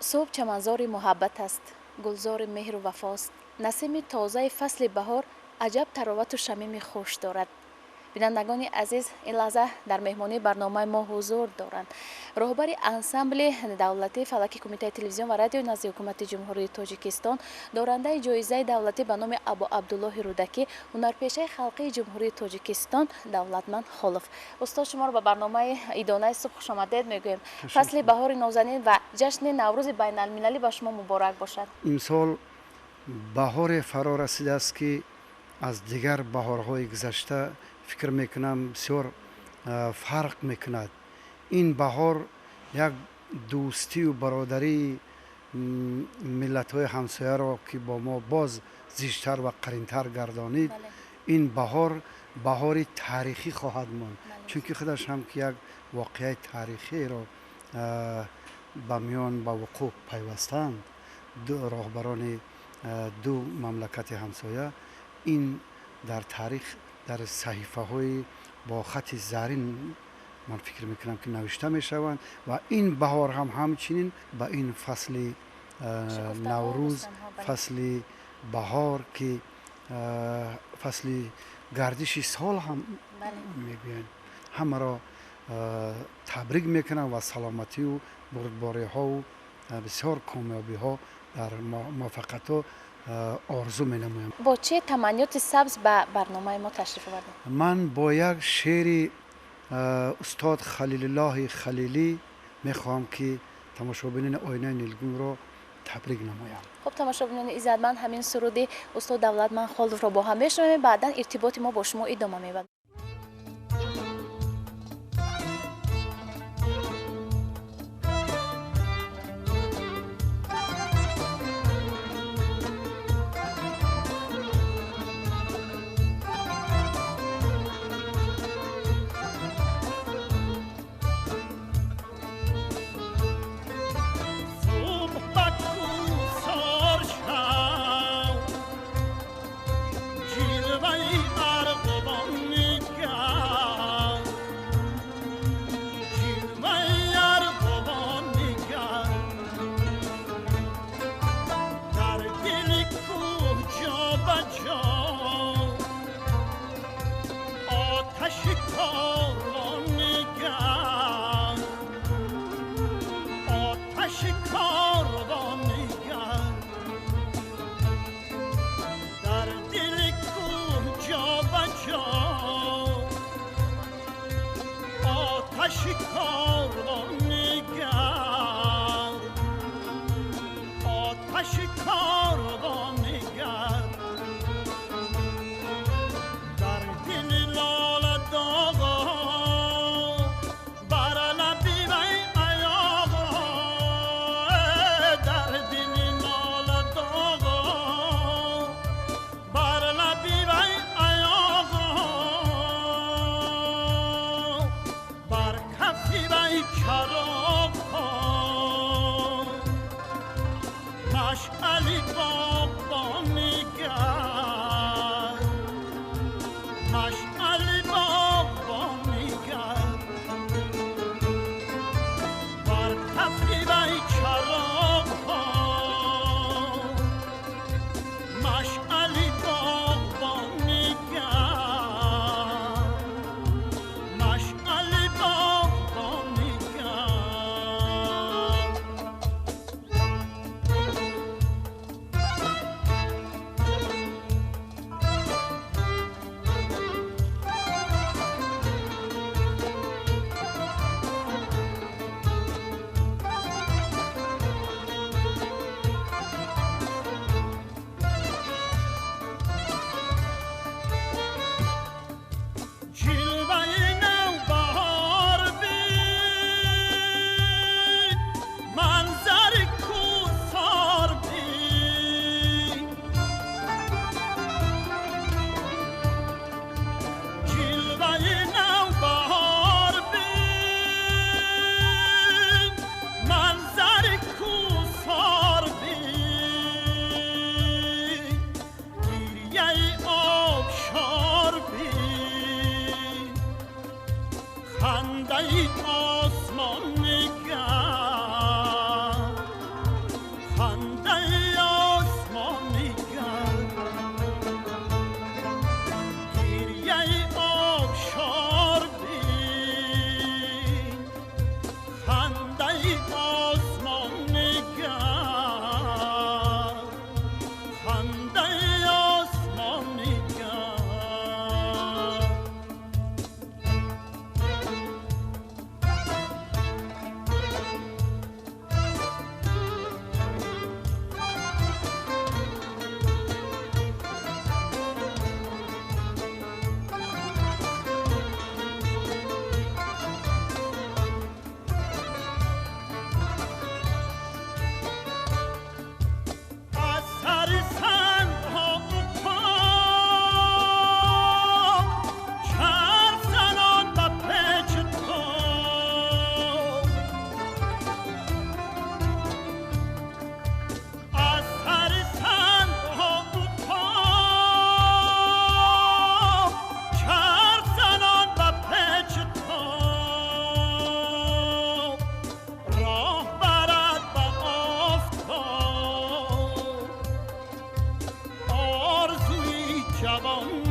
Субҳ чаманзори муҳаббат аст, гулзори меҳру вафост. Насими тозаи фасли баҳор аҷаб таровату шамими хуш дорад. Бинандагони азиз, ин лаҳза дар меҳмонии барномаи мо ҳузур доранд роҳбари ансамбли давлатии фалаки Кумитаи телевизион ва радиои назди Ҳукумати Ҷумҳурии Тоҷикистон, дорандаи ҷоизаи давлатӣ ба номи Абу Абдуллоҳи Рӯдакӣ, ҳунарпешаи халқии Ҷумҳурии Тоҷикистон Давлатманд Холов. Устод, шуморо ба барномаи Идонаи субҳ хушомадед мегӯем. Фасли баҳори нозанин ва ҷашни Наврӯзи байналмилалӣ ба шумо муборак бошад. Имсол баҳоре фаро расидааст, ки аз дигар баҳорҳои гузашта, фикр мекунам, бисёр фарқ мекунад. Ин баҳор як дӯстию бародарии миллатҳои ҳамсояро, ки бо мо боз зичтар ва қаринтар гардонид. Ин баҳор баҳори таърихӣ хоҳад монд, чунки худаш ҳам ки як воқеаи таърихиро ба миён ба вуқӯъ пайвастанд роҳбарони ду мамлакати ҳамсоя. Ин дар таърих, дар саҳифаҳои бо хати зарин, ман фикр мекунам, ки навишта мешаванд. Ва ин баҳор ҳам ҳамчунин ба ин фасли Наврӯз, фасли баҳор, ки фасли гардиши сол ҳам мегӯянд, ҳамаро табрик мекунам ва саломатию бурдбориҳову бисёр комёбиҳо дар муваффақиятҳо орзу менамоям. Бо чӣ таманниёти сабз ба барномаи мо ташриф овардед? Ман бо як шеъри устод Халилуллоҳи Халилӣ мехоҳам, ки тамошобинони Оинаи нилгунро табрик намоям. Хуб, тамошобинони иззатманд, ҳамин суруди устод Давлатманд Холовро бо ҳам мешунавем, баъдан иртиботи мо бо шумо идома меёбад. Бар кафи. Ҷавон.